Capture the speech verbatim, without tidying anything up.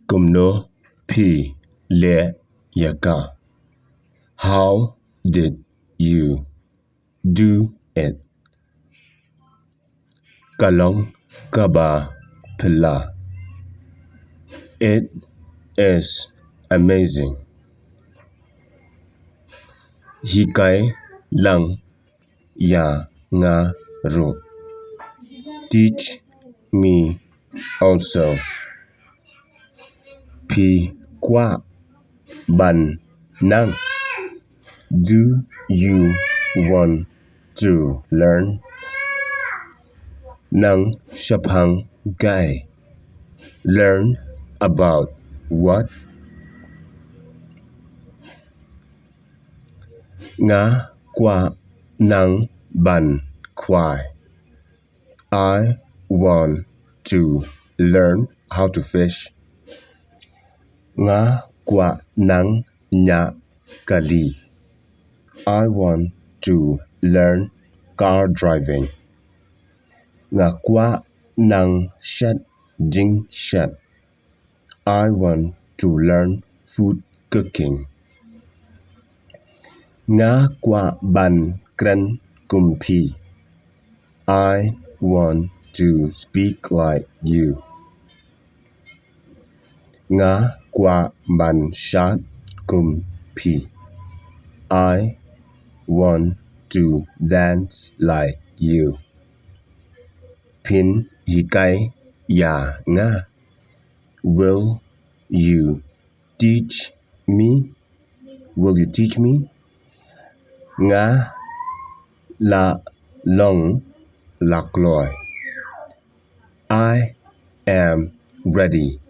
Kumno phi leh ïa ka? How did you do it? Ka long kaba phylla. It is amazing. Hikai lang ïa nga ruh. Teach me also. Phi kwah ban nang? Do you want to learn? Nang shaphang kaei? Learn about what? Nga kwah nang ban khwai. I want to learn how to fish. Nga kwah nang ñiah kali. I want to learn car driving. Nga kwah nang shet jingshet. I want to learn food cooking. Nga kwah ban kren kum phi. I want to speak like you. Nga kwah ban shad kum phi. I want to dance like you. Phin hikai ïa nga? Will you teach me? Will you teach me? Nga la long la kloi. I am ready.